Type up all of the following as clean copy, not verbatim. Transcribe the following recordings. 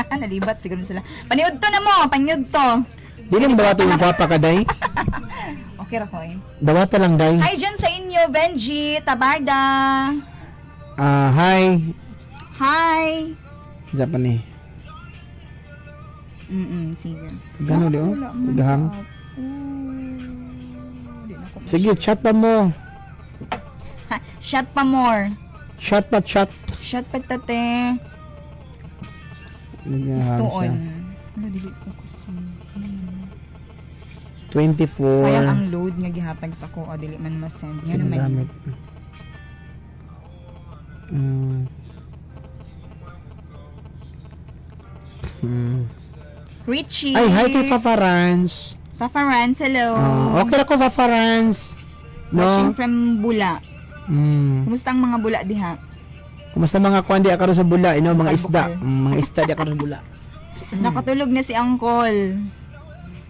Nalibat siguro sila. Paniud to na mo, paniud to. Dili mo dawato yung gwapa ka, day? Okay ra ko eh. Dawata lang, day. Hi dyan sa inyo, Benji, Tabarda. Ah, hi. Hi. Isa pa ni. Sige. Gano di oh? Wala man Gahang. sa app. Oh, di na ko. Sige, chat pa mo. Ha, shot pa more. Chat pa, chat. Shot pa tate. Nagahang Istoon. siya. Wala, dili ko kasi. 24. Sayang ang load nga gihatag sa ko, o dili man ma-send. Nga naman. Ginagamit. Richie. Ay, hi kay Fafarans. Fafarans, hello. Ah, okay ra ko, Fafarans. No? Watching from Bula. Kumusta ang mga bula diha? Kumusta mga kuan di karon sa bula, ino mga isda. Bukal-bukal. Mga isda di karon sa bula. Nakatulog na si Uncle.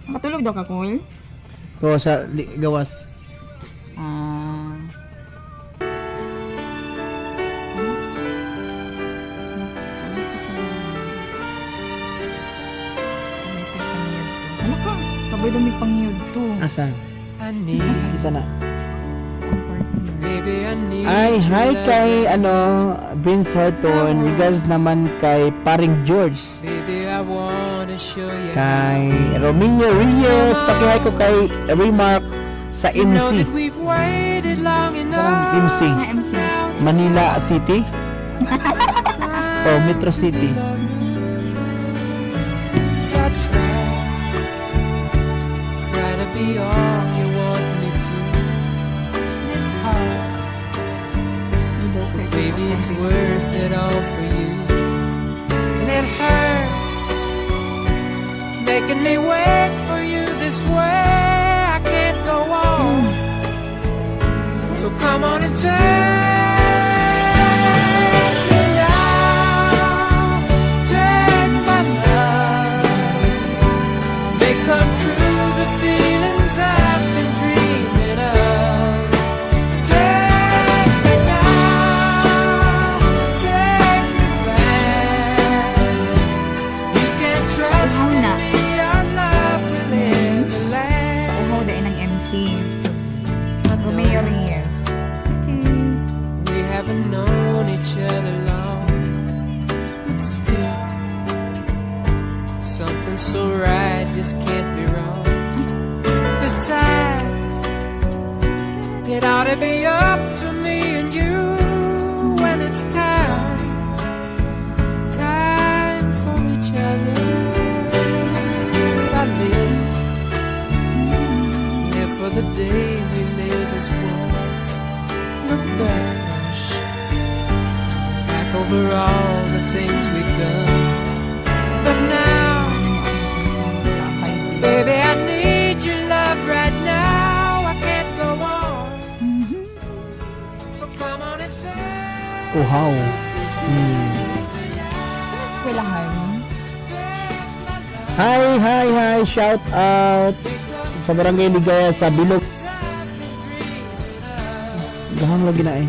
Nakatulog daw ka, Kul? To sa gawas. Ah. Ano ka? Sabay daw may pangiyod to. Asa? I need, Isa na. Ang partner. baby, I need Ay, your hi love. kay ano, Vince Horton. Regards naman kay Paring George. Baby, I wanna show you. Kay Romeo Reyes. Pakihay ko kay Remark sa You know MC. that we've waited long enough. MC. Nga MC. Manila City o Metro City. So I try to be all you want me to. And it's hard, but baby, it's worth it all for you. And it hurts, making me wait for you this way. I can't go on. So come on and take me now. Take my love. Make come true the feelings I've been dreaming of. Take me now. Take me fast. You can trust Uhaw in na. Me. Our love will ever last. Sa uhaw dahil ng MC. Romeo Reyes. Okay. We haven't known each other long, but still, something so right just can't be wrong. Besides, it ought to be up to me and you when it's time, time for each other. I live, live for the day we live as one. Look back, back over all the things we've done. But now, baby, I need your love right now. I can't go on. So come on and take Uhaw. Sa eskwelahan? Hi, hi, hi. Shout out sa Barangay Ligaya sa Bilog. Gahang lagi na eh.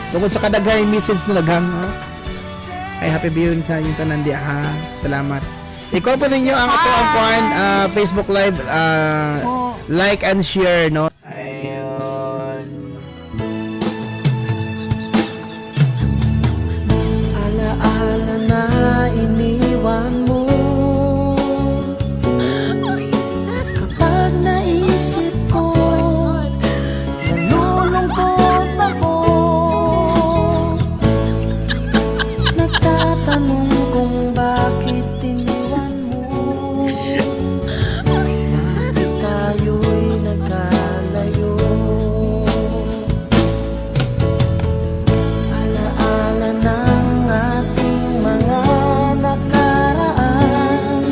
Tungkol sa kadaghay message na naghang. Oh. Ay, happy viewing sa inyong tanan di ha. Salamat. Ikaw po ninyo ang ato ang kuan Facebook Live, Oh. like and share, no. Ayun. Alaala na iniwan mo. Kapag naisip ko, nalulungkot ako. Nagtatanong kung bakit iniwan mo. Bakit tayo'y nagkalayo? Alaala ng ating mga nakaraan.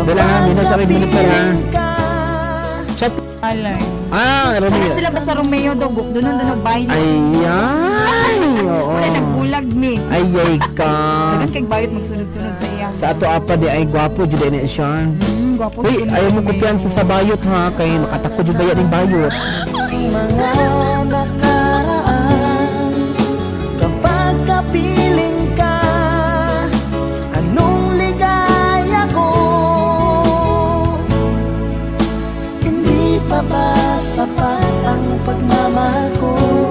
Dala ha, minus sa minute ha. Kapiling ka. Chat. Alay. Ah, Ano Romeo. sila ba sa Romeo daw? Doon doon bayot. Ayan. Oo. Wala nagbulag mi. Ay, ay ka. Dagan kay bayot magsunod-sunod sa iya. Sa ato apa di ay gwapo jud ni siya. Gwapo Uy, siguro ayaw si mo Romeo. kumpiyansa sa bayot ha, kay makatakbo jud bayot ning bayot. Mga nakaraan. Kapag kapiling ka, anong pa ba sapat ang pagmamahal ko?